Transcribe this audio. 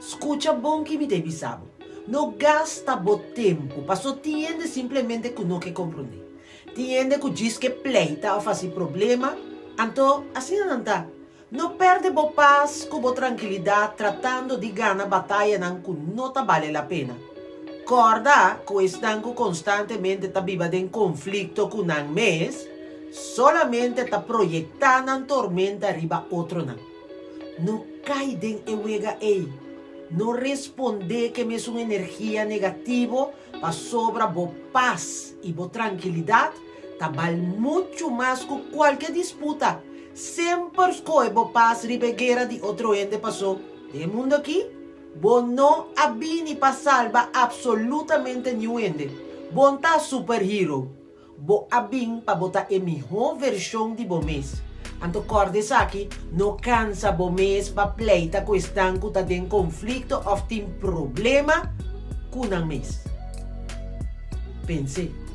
Skucha bon ki mi ta bisa bo. No gasta bo tempu, paso tin hende simplemente ku no ke komprondé. Tin hende ku djis ke pleita òf hasi problema, anto asina nan ta. No pèrdè bo pas ku bo trankilidat tratando di gana batayanan ku no ta bale la pena. Kòrda ku esnan ku konstantemente ta biba den konflikto ku nan mes, solamente ta proyektá nan tormenta riba otronan. No kai den e wega ei. No respondé ku e mesun energia negativo pasobra bo pas i bo trankilidat ta bal muchu mas ku kualke disputa. Semper skohe bo pas riba e guera di otro hende paso den e mundu aki bo no a bini pa salba absolutamente niun hende. Bo n'ta superhero. Bo a bin pa bo ta e mihó vershon di bo mes. Anto kòrda esaki, no kansa bo mes pa pleita ku esnan ku ta den konflikto òf tin problema ku nan mes. Pens'é.